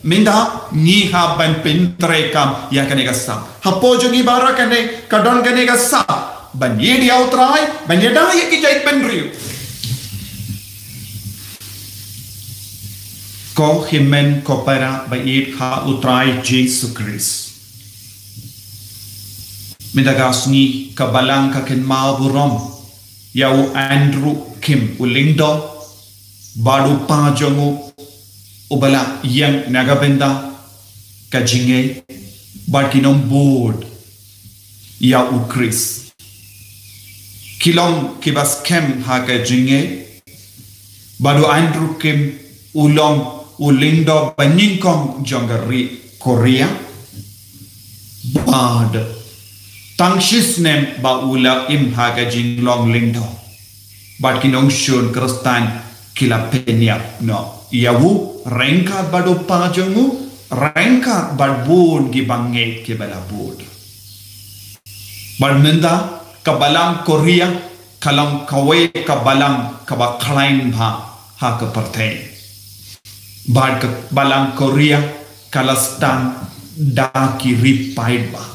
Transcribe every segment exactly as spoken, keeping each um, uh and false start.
Mynta ngi hap ban pyntreikam ïa kane ka sap. Hapoh jong ngi baroh kane ka don kane ka sap ban ïeit ïa U Trai, ban ïada ïa ki jaitbynriew. Ko hynmen ko para ba ïeit ha U Trai Jisu Khrist. Mynta ka sngi ka balang ka kynmaw burom ïa u Andrew Kim u lyngdoh bad u pa jong u uba la ïeng na ka bynta ka jingngeit bad ki nongbud ïa U Khrist. Ki long kiba skhem ha ka jingngeit. Bad u Andrew Kim u long u lyngdoh ba nyngkong jong ka ri Korea. Bad tang shisnem ba u la im ha ka jinglong lyngdoh, bad ki nongshun Khristan ki la pynïap noh ïa u ryngkat bad u pa jong u, ryngkat bad bun ki bangeit kiba la bud. Bad mynta ka balang Korea ka long kawei ka balang kaba khlaiñ bha ha ka pyrthei. Bad ka balang Korea ka la sdang da ki ri paidbah.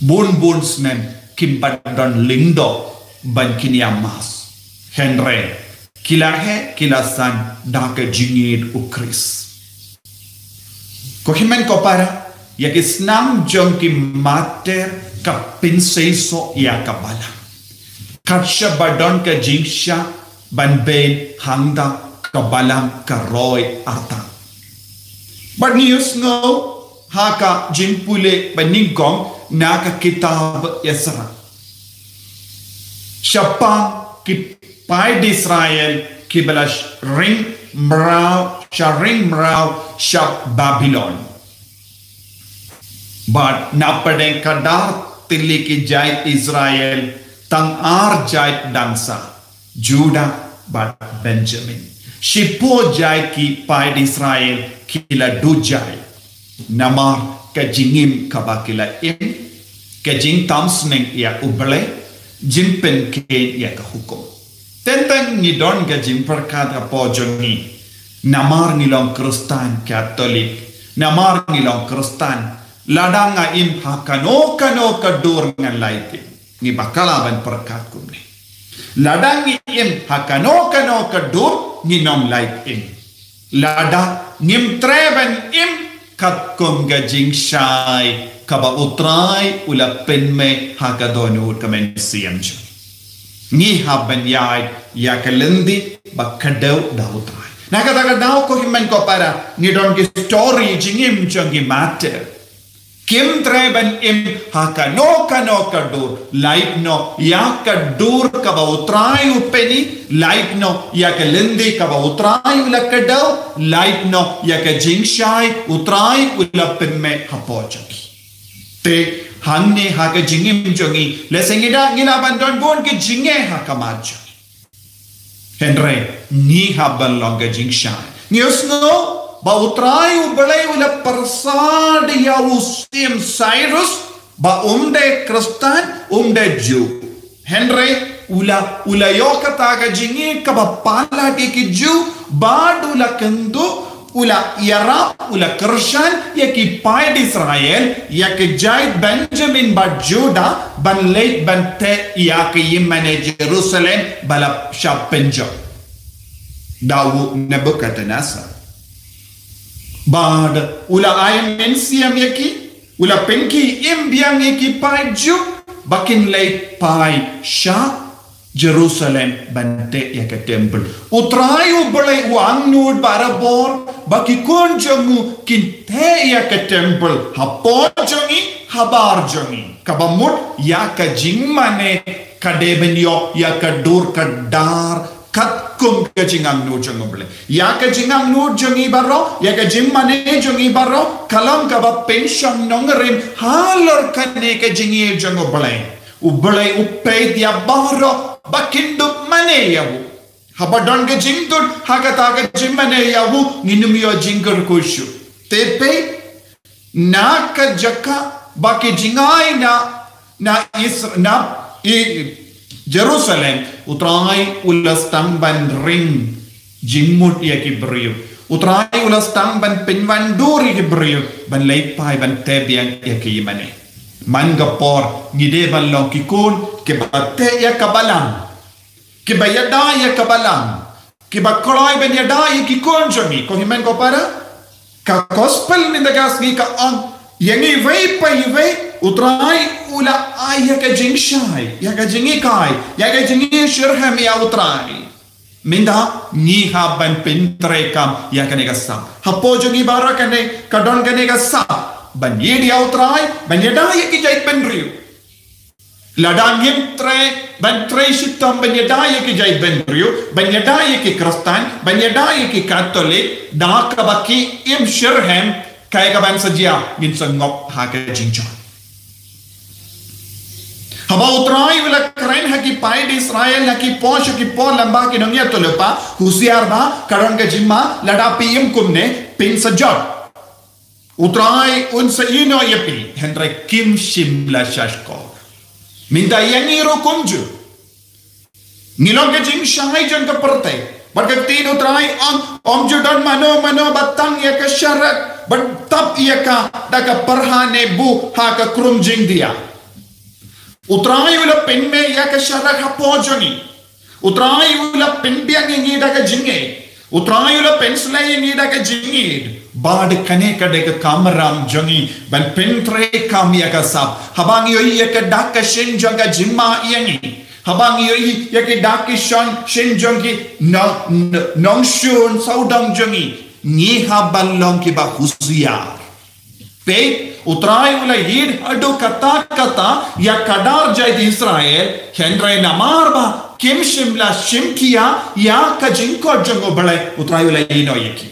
Bun bun snem kim pat don lyngdoh ban kin ïa mass. Hynrei ki la heh ki la san da ka jingïeit U Khrist. Ko hynmen ko para, ïa ki snam jong ki martir ka pynseisoh ïa ka balang. Kat shaba don ka jingshah ban beiñ hangta ka balang ka roi arta. Bad ngi ïohsngew ha ka jingpule ba nyngkong na ka kitab Esra. Shaphang ki paid Israel kiba la sh-, ring mraw, sha ring mraw sha Babilon. Bad na pdeng ka dar tylli ki jait Israel tang ar jait dang sah, Judah bad Benjamin. Shiphew jait ki paid Israel ki la duh jait. Namar ka jingim kaba ki la im, ka jingtam sneng ïa U Blei, jingpynkheiñ ïa ka hukum. Teng teng ngi don ka jingpyrkhat hapoh jong ngi. Namar ngi long Khristan Katholik, namar ngi long Khristan, lada nga im ha kano kano ka dur ngan lait im. Ngi bakla ban pyrkhat kumne. Lada ngi im ha kano kano ka dur ngin ym lait im. Lada ngim treh ban im katkum ka jingshai kaba U Trai u la pynmih ha ka dohnud ka mynsiem jong ngi. Ngi hap ban ïaid ïa ka lynti ba kdew da U Trai. Na kata ka daw ko hynmen ko para ngi don ki story jingim jong ki martir. Kim treh ban im ha kano kano ka dur, lait noh ïa ka dur kaba U Trai u pynmih, lait noh ïa ka lynti kaba U Trai u la kdew, lait noh ïa ka jingshai U Trai u la pynmih hapoh jong ki. Te hangne ha ka jingim jong ngi, lehse ngi da ngi la ban don bun ka jingeh ha ka mar jong ngi. Hynrei ngi hap ban long ka jingshai. Ngi ïohsngew ba U Trai U Blei u la pyrsad ïa u Syiem Cyrus ba um dei Khristan, um dei Jiw. Hynrei u la, u la ïoh kata ka jingim kaba palat ïa ki Jiw, bad u la kynduh, u la ïarap, u la kyrshan ïa ki paid Israel, ïa ki jait Benjamin bad Judah, ban leit ban teh ïa ka ïingmane Jerusalem ba la shah pynjot da u Nebuchadnezzar. Bad u la ai mynsiem ïa ki, u la pynkhie im biang ïa ki paid Jiw ba kin leit phai sha Jerusalem ban teh ïa ka temple. U Trai U Blei u angnud barabor ba ki khun jong u kin teh ïa ka temple hapoh jong ngi, habar jong ngi. Kaba mut ïa ka jingmane ka dei ban ïoh ïa ka dur ka dar katkum ka jingangnud jong U Blei. Ïa ka jingangnud jong ngi baroh, ïa ka jingmane jong ngi baroh ka long kaba pynshong nongrim halor kane ka jingïeit jong U Blei. U Blei u peit ïa baroh ba kin dup mane ïa u. Haba don ka jingtut ha kata ka jingmane ïa u, ngin ym ïoh jingkyrkhu shuh. Te peit na ka jaka ba ki jingai na, na Isra-, na i-, Jerusalem, U Trai u la sdang ban ring jingmut ïa ki briew. U Trai u la sdang ban pynwandur ïa ki briew ban leit phai ban teh biang ïa ki ïingmane. Man ka por ngi dei ban long ki khun kiba teh ïa ka balang, kiba ïada ïa ka balang, kiba kloi ban ïada ïa ki khun jong ngi, ko hynmen ko para. Ka gospel mynta ka sngi ka ong ïa ngi iwei pa iwei, U Trai u la ai ïa ka jingshai, ïa ka jinghikai, ïa ka jingïashitrhem ïa U Trai. Mynta ngi hap ban pyntreikam ïa kane ka sap. Hapoh jong ngi baroh kane ka don kane ka sap ban ïeit ïa U Trai, ban ïada ïa ki jaitbynriew. Lada ngim trei, ban trei shitom ban ïada ïa ki jaitbynriew, ban ïada ïa ki Khristan, ban ïada ïa ki Katholik, da kaba ki im shitrhem, kaei kaban sa jia? Ngin sa ngop ha ka jingjot. Haba U Trai u la kren ha ki paid Israel, ha ki por sha ki por, lem bad ki nongïathuhlypa, husiar bha, ka don ka jingma, lada phi im kumne, phin sa jot. U Trai un sa ïehnoh ïa phi, hynrei kim shym la shahshkor. Mynta ïa ngi ruh kumjuh. Ngi long ka jingshai jong ka pyrthei. Bad ka ktien U Trai ong, ym ju don mano mano ba tang ïa ka sharak, ba tap ïa ka da ka pyrha ne buh ha ka krum jingdia. U Trai u la pynmih ïa ka sharak hapoh jong ngi. U Trai u la pynbiang ïa ngi da ka jingngeit. U Trai u la pynsleh ïa ngi da ka jingïeit. Bad kane ka dei ka kamram jong ngi ban pyntreikam ïa ka sap. Haba ngi ïohi ïa ka dak ka shin jong ka jingma ïa ngi, haba ngi ïohi ïa ki dak ki shin, shin jong ki nong, nongshun sawdong jong ngi, ngi hap ban long kiba husiar. Peit, U Trai u la ïeit haduh katta katta ïa ka dar jait Israel, hynrei namar ba kim shym la shim khia ïa ka jingkhot jong U Blei, U Trai u la ïehnoh ïa ki.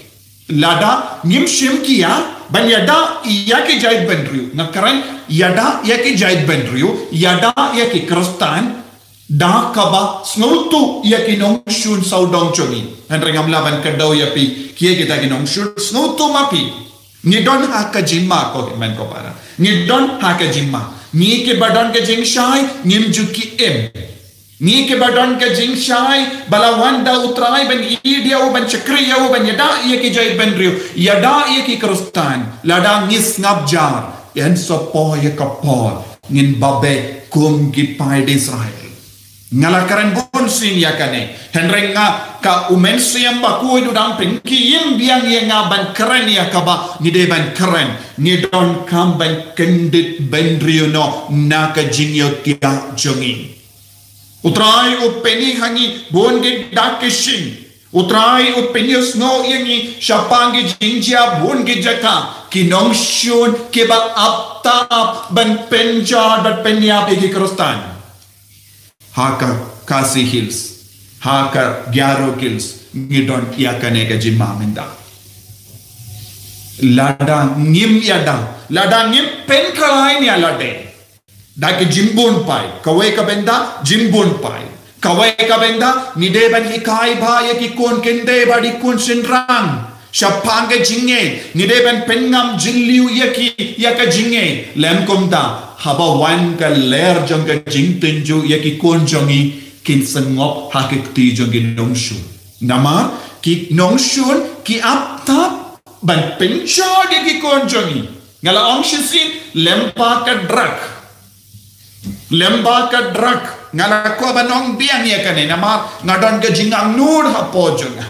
Lada ngim shim khia ban ïada ïa ki jaitbynriew, nga kren, ïada ïa ki jaitbynriew, ïada ïa ki Khristan, da kaba sngewthuh ïa ki nongshun sawdong jong ngi. Hynrei ngam lah ban kdew ïa phi, kiei kita ki nongshun, sngewthuh ma phi. Ngi don ha ka jingma, ko hynmen ko para. Ngi don ha ka jingma. Ngi kiba don ka jingshai, ngim ju ki im. Ngi kiba don ka jingshai, ba la wan da U Trai ban ïeit ïa u, ban shakri ïa u, ban ïada ïa ki jaitbynriew, ïada ïa ki Khristan. Lada ngi sngap jar, yn sa poi ïa ka por ngin babe kum ki paid Israel. Nga la kren bun sien ïa kane. Hynrei nga, ka U Mynsiem Bakhuid u dang pynkyrmen biang ïa nga ban kren ïa kaba ngi dei ban kren. Ngi donkam ban kyndit bynriew noh na ka jingïohthiah jong ngi. U Trai u pyni ha ngi bun ki dak ki shin. U Trai u pynïasngew ïa ngi shaphang ki jingjia bun ki jaka, ki nongshun kiba ap tap ban pynjot bad pynïap ïa ki Khristan. Ha ka Khasi Hills, ha ka Garo Hills, ngi don ïa kane ka jingma mynta. Lada ngim ïada, lada ngim pynkhlaiñ ïa lade da ki jingbun paid, kawei ka bynta jingbun paid. Kawei ka bynta ngi dei ban hikai bha ïa ki khun kynthei bad ki khun shynrang shaphang ka jingngeit, ngi dei ban pynngam jylliew ïa ki ïa ka jingngeit. Lym kumta, haba wan ka lyer jong ka jingtynjuh ïa ki khun jong ngi, kin sa ngop ha ki kti jong ki nongshun. Namar ki nongshun ki ap tap ban pynjot ïa ki khun jong ngi. Nga la ong shisien, lem bad ka drug. Lem bad ka drug. Nga la kwah ban ong biang ïa kane namar nga don ka jingangnud hapoh jong nga.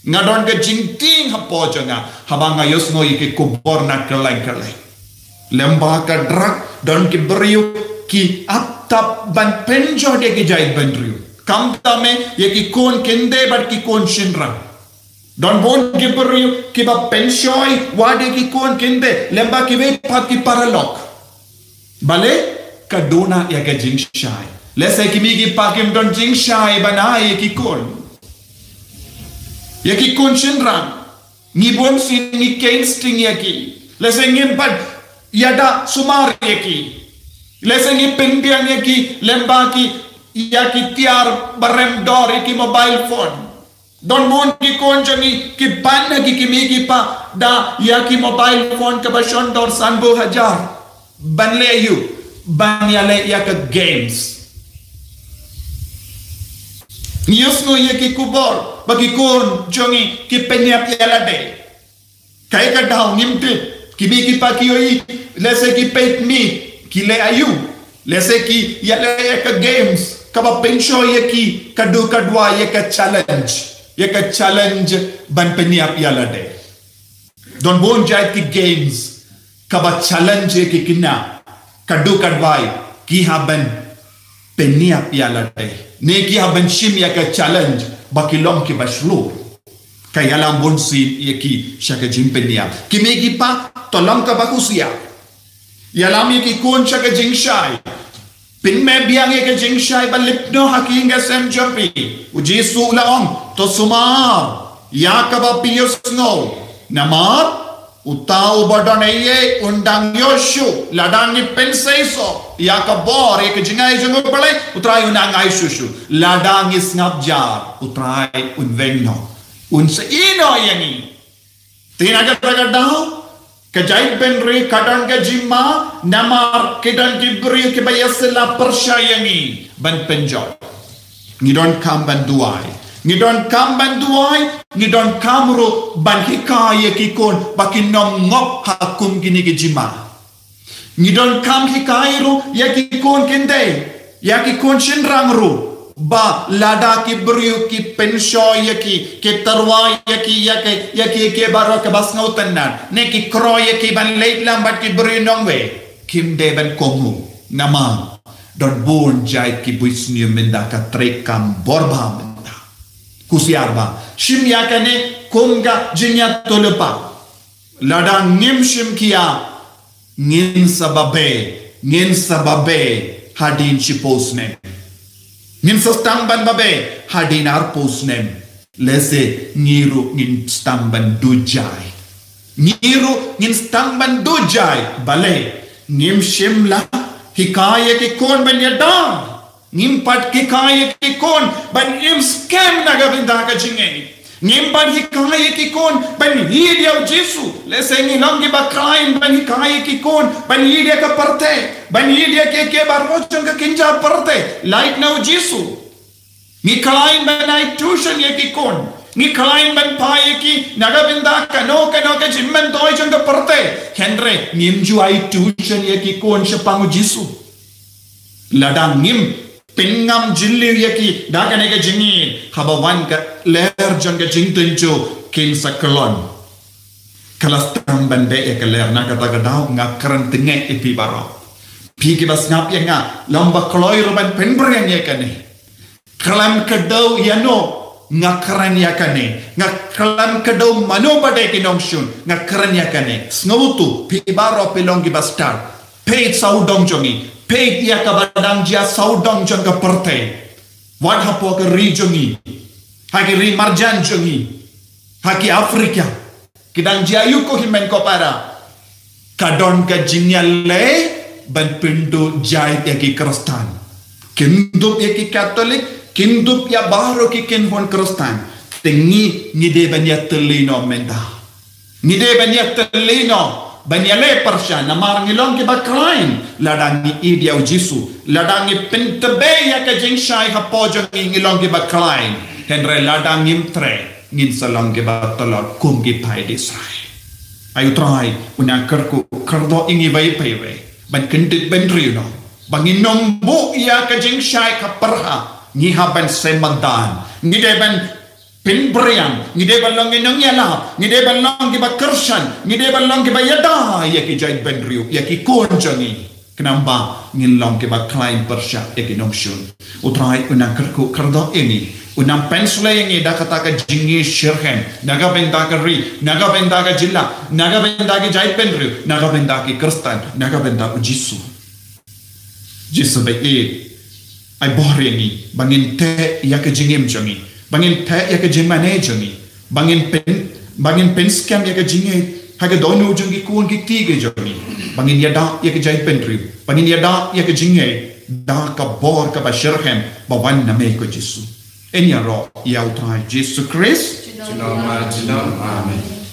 Nga don ka jingtieng hapoh jong nga haba nga ïohsngew ïa ki khubor na kylleng kylleng. Lem bad ka drug, don ki briew ki ap tap ban pynjot ïa ki jaitbynriew, khamtam eh ïa ki khun kynthei bad ki khun shynrang. Don bun ki briew kiba pynshoi wat ïa ki khun kynthei, lem bad kiwei pat ki paralok. Balei? Ka duna ïa ka jingshai. Lehse ki mei ki pa kim don jingshai ban ai ïa ki khun, ïa ki khun shynrang. Ngi bun sien ngi keiñ sting ïa ki. Lehse ngim pat ïada sumar ïa ki. Lehse ngi pynbiang ïa ki lem bad ki ïa ki tiar ba rem dor, ïa ki mobile phone. Don bun ki khun jong ngi ki pan ha ki, ki mei ki pa da ïa ki mobile phone kaba shon dor sanphew hajar. Ban leh aïu? Ban ïaleh ïa ka games. Ngi ïohsngew ïa ki khubor ba ki khun jong ngi ki pynïap ïa lade. Kaei ka daw ngim tip. Ki mei ki pa ki ïohi, lehse ki peit mei, ki leh aïu, lehse ki ïaleh ïa ka games kaba pynshoi ïa ki, ka duh ka duwai, ïa ka challenge, ïa ka challenge ban pynïap ïa lade. Don bun jait ki games kaba challenge ïa ki khynnah, ka duh ka duwai, ki hap ban pynïap ïa lade, ne ki hap ban shim ïa ka challenge ba ki long kiba shlur. Ka ïalam bunsien ïa ki sha ka jingpynïap. Ki mei ki pa, to long kaba husiar. Ïalam ïa ki khun sha ka jingshai. Pynmih biang ïa ka jingshai ba lip noh ha ki ïing ka sem jong phi. U Jisu u la ong, to sumar ïa kaba phi ïohsngew. Namar uta uba don eiei un dang ïoh shuh. Lada ngi pynseisoh ïa ka bor, ïa ka jingai jong U Blei, U Trai un dang ai shuh shuh. Lada ngi sngap jar, U Trai un weng noh, un sa ïehnoh ïa ngi. Te na kata ka daw, ka jaitbynriew ka don ka jingma, namar ki don ki briew kiba ïasylla pyrshah ïa ngi ban pynjot. Ngi donkam ban duwai. Ngi donkam ban duwai, ngi donkam ruh ban hikai ïa ki khun ba kin ym ngop ha kum kine ki jingma. Ngi donkam hikai ruh ïa ki khun kynthei, ïa ki khun shynrang ruh, ba lada ki briew ki pynshoi ïa ki, ki tyrwa ïa ki, ïa ki, ïa ki, ïa ki baroh kiba sngewtynnat, ne ki kroi ïa ki ban leit lang bad ki briew nongwei, kim dei ban kohnguh. Namar don bun jait ki buit sniew mynta, ka treikam bor bha mynta. Husiar bha. Shim ïa kane kum ka jingïathuhlypa. Lada ngim shim khia, ngin sa babe, ngin sa babe hadien shiphew snem. Ngin sa sdang ban babe hadien arphew snem. Lehse ngi ruh ngin sdang ban duh jai. Ngi ruh ngin sdang ban duh jai. Balei? Ngim shym la hikai ïa ki khun ban ïada. Ngim pat hikai ïa ki khun ban im skhem na ka bynta ka jingngeit. Ngim pat hikai ïa ki khun ban ïeit ïa u Jisu. Lehse ngi long kiba khlaiñ ban hikai ïa ki khun ban ïeit ïa ka pyrthei, ban ïeit ïa ki, ki baroh jong ka kynja pyrthei, lait na u Jisu. Ngi khlaiñ ban ai tuition ïa ki khun. Ngi khlaiñ ban phai ïa ki na ka bynta kano kano ka jingmyntoi jong ka pyrthei. Hynrei ngim ju ai tuition ïa ki khun shaphang u Jisu. Lada ngim pynngam jylliew ïa ki da kane ka jingngeit, haba wan ka lyer jong ka jingtynjuh, kin sa kyllon. Ka la sdang ban beh ïa ka lyer. Na kata ka daw nga kren tyngai ïa phi baroh, phi kiba sngap ïa nga, lada ba kloi ruh ban pynbring ïa kane. Khlem kdew ïano, nga kren ïa kane. Nga khlem kdew mano ba dei ki nongshun, nga kren ïa kane. Sngewthuh, phi baroh phi long kiba stad. Peit sawdong jong ngi, peit ïa kaba dang jia sawdong jong ka pyrthei. Wat hapoh ka ri jong ngi, ha ki ri marjan jong ngi, ha ki Africa, ki dang jia aïu ko hynmen ko para. Ka don ka jingïaleh ban pynduh jait ïa ki Khristan. Kin dup ïa ki Katholik, kin dup ïa baroh ki kynhun Khristan. Te ngi, ngi dei ban ïatylli noh mynta. Ngi dei ban ïatylli noh, ban ïaleh pyrshah, namar ngi long kiba khlaiñ. Lada ngi ïeit ïa u Jisu, lada ngi pyntbei ïa ka jingshai hapoh jong ngi, ngi long kiba khlaiñ. Hynrei lada ngim treh, ngin sa long kiba tlot kum ki paid Israel. Ai u Trai un nang kyrkhu kyrdoh ïa ngi iwei pa iwei ban kyndit bynriew noh, ba ngin ym buh ïa ka jingshai ka pyrshah. Ngi hap ban sem madan. Ngi dei ban pynbring, ngi dei ban long ki nongïalap, ngi dei ban long kiba kyrshan, ngi dei ban long kiba ïada ïa ki jaitbynriew, ïa ki khun jong ngi. Khnang ba ngin long kiba khlaiñ pyrshah ïa ki nongshun. U Trai un nang kyrkhu kyrdoh ïa ngi, un nang pynshlei ïa ngi da kata ka jingïasyrhem, na ka bynta ka ri, na ka bynta ka jylla, na ka bynta ki jaitbynriew, na ka bynta ki Khristan, na ka bynta u Jisu. Jisu ba ïeit, ai bor ïa ngi ba ngin teh ïa ka jingim jong ngi, ba ngin teh ïa ka jingmane jong ngi, ba ngin pyn, ba ngin pynskhem ïa ka jingngeit ha ka dohnud jong ki khun ki kti ki jong ngi, ba ngin ïada ïa ka jaitbynriew, ba ngin ïada ïa ka jingngeit da ka bor kaba shyrhem ba wan na me ko Jisu. Yn ïaroh ïa u Trai Jisu Khrist. Junom mar junom. Amen.